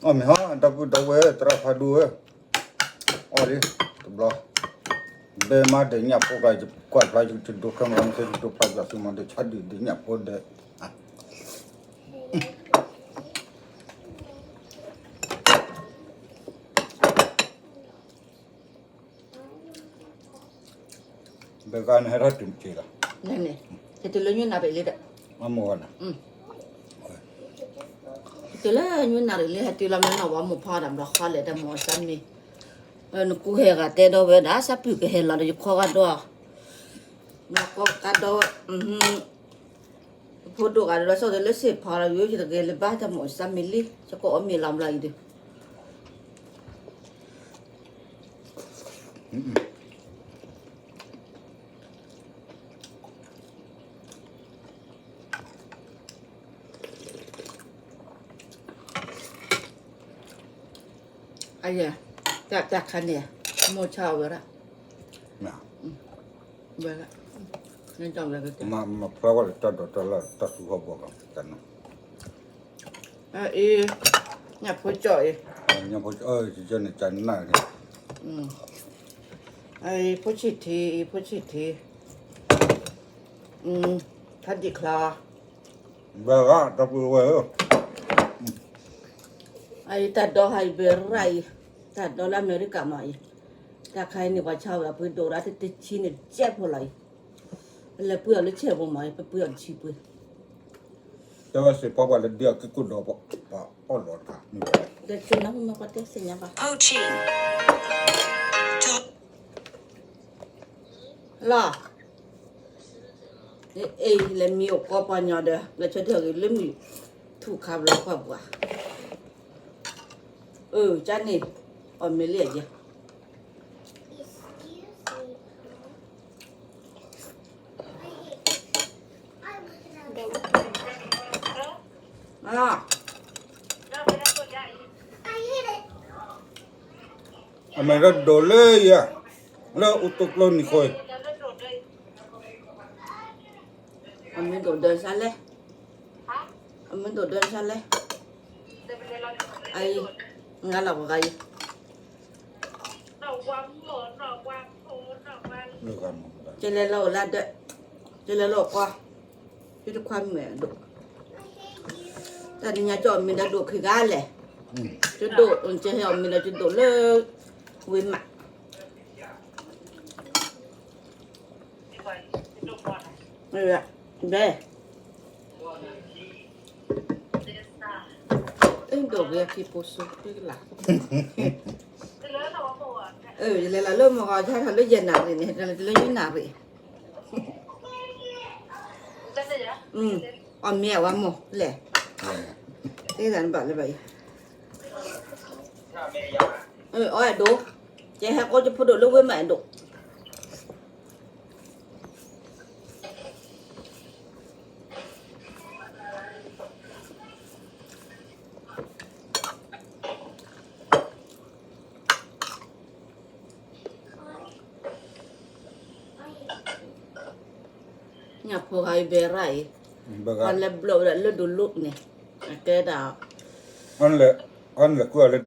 အီၣ်မ့ၤဟီ ဒီပုၢ်ဒီဝဲၢ် သရၣ်ဖးဒိၣ်ဧၢ, အီၣ်လံ တဘျီ, ဘဲမးဒီးညၣ်ဖိကျါ ယကွၢ်ဖျါ ယတဒိးခဲမး မ့ၢ်ခဲယဒိးဖျါ ယွၤသုမၤဒီး ဆါဒုးဒီးညၣ်ဖိဒီး ဘဲဂၤန့ၣ် ဟဲထီၣ်တုၤတက့ၢ်လီၤ, ဟဲတုၤလၢညိနၢ်ရံၣ်လံဒီး, အမိၢ်ဂၤန့ၣ်, ဟဲတုၤလၢညိနၢ်ရံၣ်လံ ဟဲတုၤလီၤမ့ၢ်နီၢ်ဝဲမိၢ်ဖီဒီး ဘျီဃီလဲၤတၢ်မိၢ်အီၣ်စၢ်မ့ၤ, နကူဟဲဂၤတဲဒီးဝဲဒၣ် စၢ်ပုၢ်ကဟဲလီၤဒီး ယခီဂၤဒီး, ဘျီဃီကါဒီးဝဲ ဖိဒိၣ်ဂၤဒီး ဆီၣ်သလၢစ့ၢ်ဖီလီၤ ယိယတဂ့ၤလၢၤဘၣ် တၢ်မိၢ်အီၣ်စၢ်မ့ၤလံ ယကအီၣ်မ့ၤလီၤဘျီအံၤဒီး အယဲ, တၢ်တၢ်ခါန့ၣ်, မိၢ်ဆါအီၣ်ဝဲဒၣ်, ဝဲဒၣ်, မၤဖျါဝဲဒီးတၢ်ဒိးတၢ်လၢ် တၢ်သူဟီၣ်ဘီကီး, အံၤ, ညၣ်ဖိကၠီၣ်အံၤ, ညၣ်ဖိကၠီၣ်အံၤ, အံၤဖိဆံၣ်ထံ အံၤဖိဆံၣ်ထံ, ဖးဒံၣ်ချါ ဘၣ်ဂၤ တၢ်ပုၢ်ဝဲၢ်ဧၢ, အံၤတၢ်ဒီဟးအံၤဘဲရၣ်အံၤ, တၢ်ဒီလၢအမဲရကၤမးအံၤ, တၢ်ခါအံၤန့ၣ် ပှၤဆါဝဲအပှ့ၤဒိၣ်ဒၣ်တဆံန့ၣ် ကဲဖိလီၤအံၤ, ပလဲၤပှ့ၤအီၤလၢဆဲးဖိမးအံၤ ပပှ့ၤအီၤတဆံပှ့ၤ, တဲဝဲစ့ၢ်ဖီပှၤလၢဒ်အက့ၢ်ကိၣ်ဒီးပှၤအီၣ်လီၤတခါ, ဒီးကနၢ်မ့ၢ်ပှၤတဲစ့ၢ်ညါဘၣ် လီၤ, အ့ၣ် လဲၤမံအိၣ်ကီပှၤညီဒီး လဲၤဆၢထၢၣ်ဂ့ၤလၢမံၤ ထူၣ်ခါဘျီပှၤပှၤ, အၢ ကန့ၣ် အီၣ်မ့ၤလံယဲ, အမ့ၢ်ဒိၣ်လၢယၤ, လၢအူတိကျိနံၤဃီ, အမ့ၢ်ဒိၣ်ဒၢစါလဲၣ်, အမ့ၢ်ဒိၣ်ဒၢစါလဲၣ်, အအံၤ, ငါလီၤပှၤဂၤအံၤ ကလဲၤလီၤအိၣ်လၢဒၢး, ကလဲၤလီၤအိၣ်ကွၢ်, ယတခွါမုာ်ဒိၣ်, တၢ်နံၤညါကၠီအီၣ်မ့ၤဒီးဒိၣ်ခံဂၤလဲၣ်, ကဒိၣ်, ကဟဲအီၣ်မ့ၤဒီးကဒိၣ်လၢ, ဝ့ၤမး, ဘဲ ဒိၣ်ဝဲခံဖိစိကလး, ယလဲၤလီၤလၢမဂီၤ ယဟဲထီၣ်လၢယဲၢ်နၣ်ရံၣ်န့ၣ် လၢယဲၢ်နၣ်ရံၣ်, အီၣ်မ့ၤအဝဲမိၢ်လဲၣ်, သ့သးနဘၣ်လၢဘၣ်အံၤ, အီၣ်အဲၣ်ဒိး, ယဟဲဃီယဖိဒိၣ်လၢဝ့ၤမးအဲၣ်ဒိး ညၣ်ဖိဟးအံၤဘဲရၣ်အံၤ, ပှၤလဲၤဘျီၣ်ဝဲဒၣ်လၢဒိၣ်လိန့ၣ်, အကဲဒၣ်, အလဲၤကွၢ်လၢ